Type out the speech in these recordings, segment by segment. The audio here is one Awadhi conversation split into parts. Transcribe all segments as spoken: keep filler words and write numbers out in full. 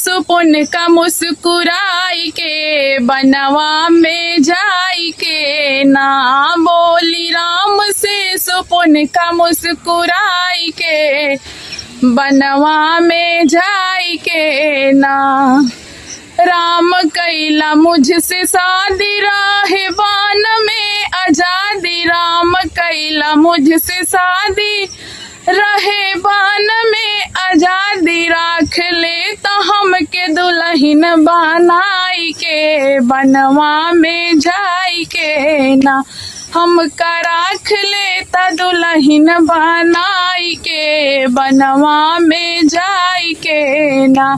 सुपुन का मुस्कुराई के बनवा में जाई के ना, बोली राम से सुपुन का मुस्कुराई के बनवा में जाई के ना। राम कैला मुझसे शादी रहे बान में आजादी, राम कैला मुझसे शादी रहे बान में आजादी, राख ले त हमके दुलहिन बनाई के बनवा में जाई के ना, हमका राख ले त दुलहिन बनाई के बनवा में जाई के ना,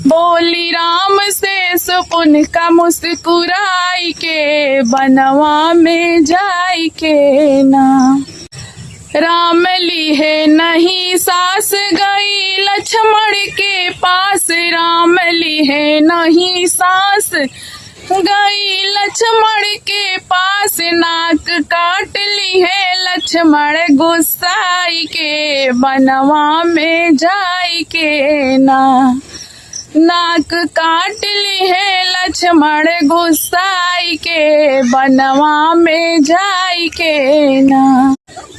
बोली राम से सुपुन का मुस्कुराई के बनवा में जाई के ना। राम लिहे नहीं सास गई लक्ष्मण के पास, राम लिहे नहीं सास गई लक्ष्मण के पास, नाक काट लिहे लक्ष्मण गुस्साई के बनवा में जाई के ना, नाक काट लिहे लक्ष्मण गुस्साई के बनवा में जाई के ना।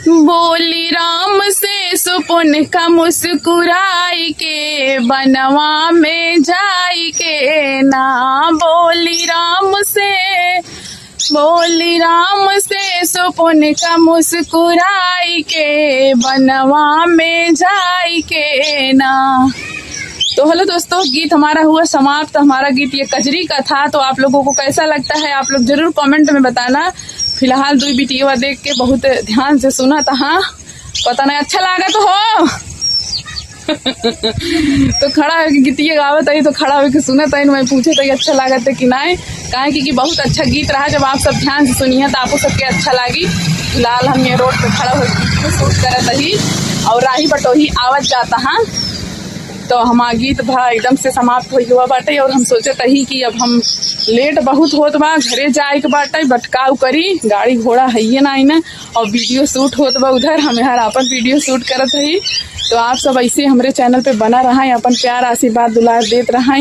बोली राम से सुपुन का मुस्कुराई के बनवा में जाई के ना, बोली राम से, बोली राम से सुपुन का मुस्कुराई के बनवा में जाई के ना। तो हेलो दोस्तों, गीत हमारा हुआ समाप्त। हमारा गीत ये कजरी का था, तो आप लोगों को कैसा लगता है आप लोग जरूर कमेंट में बताना। फिलहाल दुई बिटियवा देख के बहुत ध्यान से सुना था, हाँ, पता नहीं अच्छा लागा तो हो। तो खड़ा होके गीतिया गावत हई, तो खड़ा होके सुनत हई, मैं पूछत हई अच्छा लागत है कि नाय, काहे कि, कि बहुत अच्छा गीत रहा। जब आप सब ध्यान से सुनिए तो आपको सबके अच्छा लागी। फिलहाल हम ये रोड पे खड़ा होके शूट करत हई और राही बटोही आवत जाता, हाँ। तो हमार गीत भा एकदम से समाप्त होइ हुआ बाटे और हम सोचत हई कि अब हम लेट बहुत होत बा, घरे जाए के बाटे, but काउ करी, गाड़ी घोड़ा हइये ना, ना, और वीडियो शूट होत बा उधर, हम यहाँ आपन वीडियो शूट करत हई। तो आप सब ऐसे हमरे चैनल पे बना रहा, अपन प्यार आशीर्वाद दुलार देत रहा।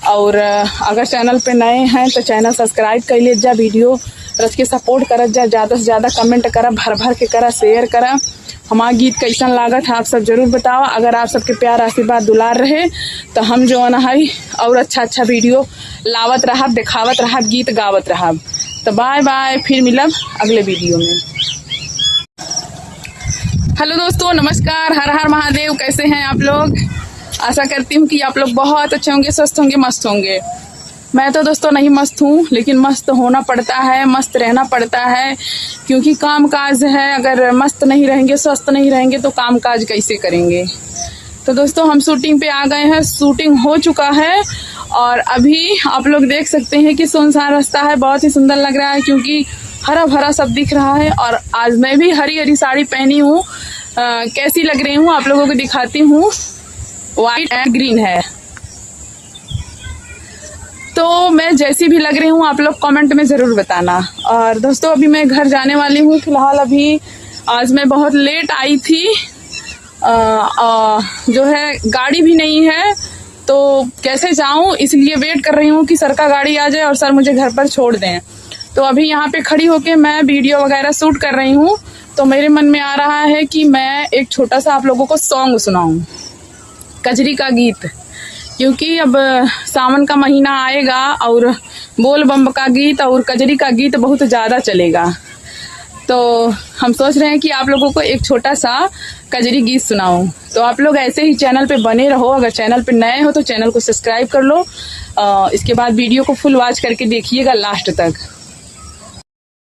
और अ, अगर चैनल पे नए हैं तो चैनल सब्सक्राइब कर लीजिए, वीडियो रच के सपोर्ट करत जा, ज्यादा से ज्यादा कमेंट करा, भर भर के करा, शेयर करा। हमार गीत कैसन लागत है आप सब जरूर बताओ। अगर आप सबके प्यार आशीर्वाद दुलार रहे तो हम जौन है और अच्छा अच्छा वीडियो लावत रहब, देखावत रहब, गीत गावत रहब। तो बाय बाय, फिर मिलब अगले वीडियो में। हेलो दोस्तों, नमस्कार, हर हर महादेव। कैसे हैं आप लोग? आशा करती हूँ कि आप लोग बहुत अच्छे होंगे, स्वस्थ होंगे, मस्त होंगे। मैं तो दोस्तों नहीं मस्त हूँ, लेकिन मस्त होना पड़ता है, मस्त रहना पड़ता है, क्योंकि काम काज है। अगर मस्त नहीं रहेंगे, स्वस्थ नहीं रहेंगे तो काम काज कैसे करेंगे? तो दोस्तों, हम शूटिंग पे आ गए हैं, शूटिंग हो चुका है और अभी आप लोग देख सकते हैं कि सुनसान रास्ता है, बहुत ही सुंदर लग रहा है क्योंकि हरा भरा सब दिख रहा है। और आज मैं भी हरी हरी साड़ी पहनी हूँ, अ, कैसी लग रही हूँ आप लोगों को दिखाती हूँ, वाइट एंड ग्रीन है। तो मैं जैसी भी लग रही हूँ आप लोग कमेंट में ज़रूर बताना। और दोस्तों, अभी मैं घर जाने वाली हूँ, फिलहाल अभी आज मैं बहुत लेट आई थी, अ, अ, जो है गाड़ी भी नहीं है तो कैसे जाऊँ, इसलिए वेट कर रही हूँ कि सर का गाड़ी आ जाए और सर मुझे घर पर छोड़ दें। तो अभी यहाँ पे खड़ी होके मैं वीडियो वगैरह शूट कर रही हूँ, तो मेरे मन में आ रहा है कि मैं एक छोटा सा आप लोगों को सॉन्ग सुनाऊँ, कजरी का गीत, क्योंकि अब सावन का महीना आएगा और बोल बम का गीत और कजरी का गीत बहुत ज़्यादा चलेगा। तो हम सोच रहे हैं कि आप लोगों को एक छोटा सा कजरी गीत सुनाऊं। तो आप लोग ऐसे ही चैनल पे बने रहो। अगर चैनल पे नए हो तो चैनल को सब्सक्राइब कर लो। अ, इसके बाद वीडियो को फुल वॉच करके देखिएगा लास्ट तक।